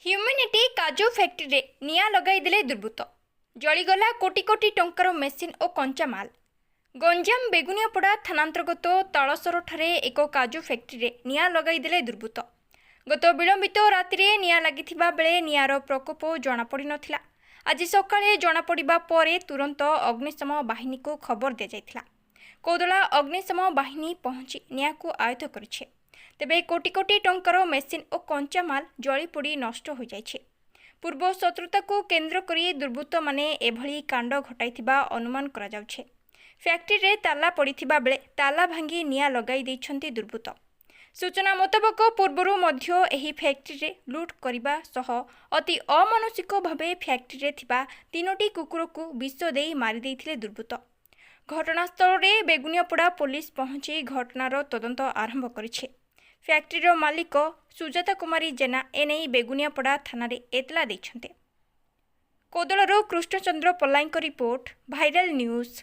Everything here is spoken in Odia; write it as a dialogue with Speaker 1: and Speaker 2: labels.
Speaker 1: ହ୍ୟୁମାନିଟି କାଜୁ ଫ୍ୟାକ୍ଟ୍ରିରେ ନିଆଁ ଲଗାଇଦେଲେ ଦୁର୍ବୃତ୍ତ। ଜଳିଗଲା କୋଟି କୋଟି ଟଙ୍କାର ମେସିନ୍ ଓ କଞ୍ଚାମାଲ। ଗଞ୍ଜାମ ବେଗୁନିଆପଡ଼ା ଥାନାନ୍ତର୍ଗତ ତାଳସରଠାରେ ଏକ କାଜୁ ଫ୍ୟାକ୍ଟ୍ରିରେ ନିଆଁ ଲଗାଇଦେଲେ ଦୁର୍ବୃତ୍ତ। ଗତ ବିଳମ୍ବିତ ରାତିରେ ନିଆଁ ଲାଗିଥିବା ବେଳେ ନିଆଁର ପ୍ରକୋପ ଜଣାପଡ଼ିନଥିଲା। ଆଜି ସକାଳେ ଜଣାପଡ଼ିବା ପରେ ତୁରନ୍ତ ଅଗ୍ନିଶମ ବାହିନୀକୁ ଖବର ଦିଆଯାଇଥିଲା। କୋଦଳା ଅଗ୍ନିଶମ ବାହିନୀ ପହଞ୍ଚି ନିଆଁକୁ ଆୟତ୍ତ କରିଛି। ତେବେ କୋଟି କୋଟି ଟଙ୍କାର ମେସିନ୍ ଓ କଞ୍ଚାମାଲ ଜଳିପୋଡ଼ି ନଷ୍ଟ ହୋଇଯାଇଛି। ପୂର୍ବ ଶତ୍ରୁତାକୁ କେନ୍ଦ୍ର କରି ଦୁର୍ବୃତ୍ତମାନେ ଏଭଳି କାଣ୍ଡ ଘଟାଇଥିବା ଅନୁମାନ କରାଯାଉଛି। ଫ୍ୟାକ୍ଟ୍ରିରେ ତାଲା ପଡ଼ିଥିବା ବେଳେ ତାଲା ଭାଙ୍ଗି ନିଆଁ ଲଗାଇ ଦେଇଛନ୍ତି ଦୁର୍ବୃତ୍ତ। ସୂଚନା ମୁତାବକ, ପୂର୍ବରୁ ମଧ୍ୟ ଏହି ଫ୍ୟାକ୍ଟ୍ରିରେ ଲୁଟ୍ କରିବା ସହ ଅତି ଅମାନୁଷିକ ଭାବେ ଫ୍ୟାକ୍ଟ୍ରିରେ ଥିବା ତିନୋଟି କୁକୁରକୁ ବିଷ ଦେଇ ମାରିଦେଇଥିଲେ ଦୁର୍ବୃତ୍ତ। ଘଟଣାସ୍ଥଳରେ ବେଗୁନିଆପଡ଼ା ପୋଲିସ ପହଞ୍ଚି ଘଟଣାର ତଦନ୍ତ ଆରମ୍ଭ କରିଛି। ଫ୍ୟାକ୍ଟ୍ରିର ମାଲିକ ସୁଜାତା କୁମାରୀ ଜେନା ଏନେଇ ବେଗୁନିଆପଡ଼ା ଥାନାରେ ଏତଲା ଦେଇଛନ୍ତି। କୋଦଳାରୁ କୃଷ୍ଣଚନ୍ଦ୍ର ପଲାଇଙ୍କ ରିପୋର୍ଟ, ଭାଇରାଲ ନ୍ୟୁଜ୍।